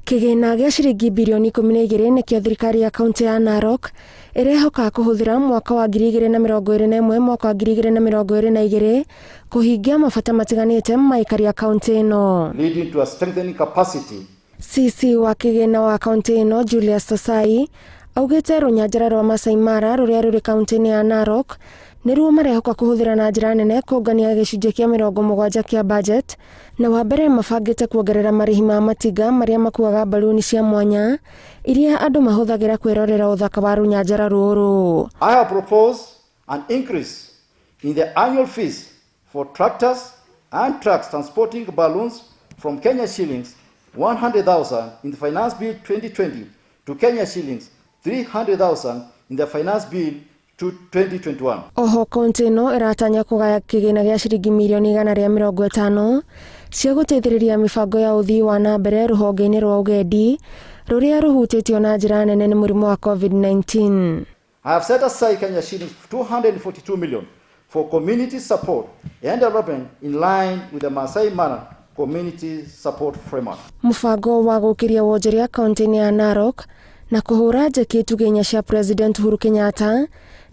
Kĩgĩna gĩa ciringi birioni 12 nĩkĩo thirikari ya kaunti ya Narok ĩrehoka kũhũthĩra mwaka wa 2021 mwaka wa 2022 kũhingia mabata matiganĩte ma aikari a kaunti ĩno. Leading to a strengthening capacity. CC wa kĩgĩna wa kaunti ĩno Julius Sasai augĩte rũnyanjara rwa Masai Mara rũrĩa rũrĩ kaunti-inĩ ya Narok nĩruo marehoka kũhũthĩra na njĩra nene kũngania gĩcunjĩ kĩa 70 kĩa budget, na wa mbere mabangĩte kuongerera marĩhi ma matinga marĩa makuaga mbaruni cia mwanya iria andũ mahũthagĩra kwĩrorera ũthaka wa rũnyanjara rũrũ. I have proposed an increase in the annual fees for tractors and trucks transporting balloons from Kenya shillings 100,000 in the Finance Bill 2020 to Kenya shillings 300,000 in the Finance Bill to 2021. Oho kaunti ĩno ĩratanya kũgaya kĩgĩna gĩa ciringi mirioni 150 cia gũteithĩrĩria mĩbango ya ũthii wa na mbere rũhonge-inĩ rwa ũgendi rũrĩa rũhutĩtio na njĩra nene nĩ mũrimũ wa COVID-19. I have set aside Kenya shillings 242 million for community support and development in line with the Masai Mara Community Support Framework. Mũbango wa gũkĩria wonjoria kaunti-inĩ ya Narok na kũhũra njeki itugĩ inya cia President Uhuru Kenyatta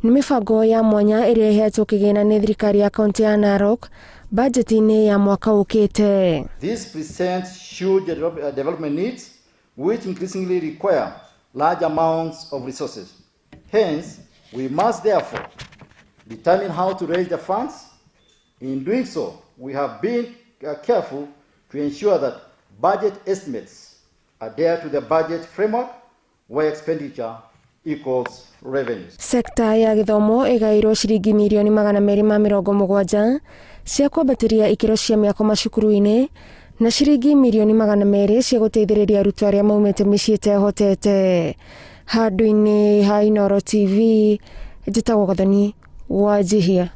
nĩ mĩbango ya mwanya ĩrĩa ĩhetwo kĩgĩna nĩ thirikari ya kaunti ya Narok bajeti-inĩ ya mwaka ũkĩte. This presents huge development needs which increasingly require large amounts of resources. Hence, we must therefore determine how to raise the funds. In doing so, we have been careful to ensure that budget estimates adhere to the budget framework where expenditure equals revenues. Sekta ya gĩthomo ĩgaĩirwo ciringi mirioni 270 cia kwambatĩria ikĩro cia mĩako macukuru-inĩ na ciringi mirioni 200 cia gũteithĩrĩria arutwo arĩa maumĩte mĩciĩ ĩtehotete. Handũ-inĩ ha Inooro TV, njĩtagwo Gathoni Wanjihia.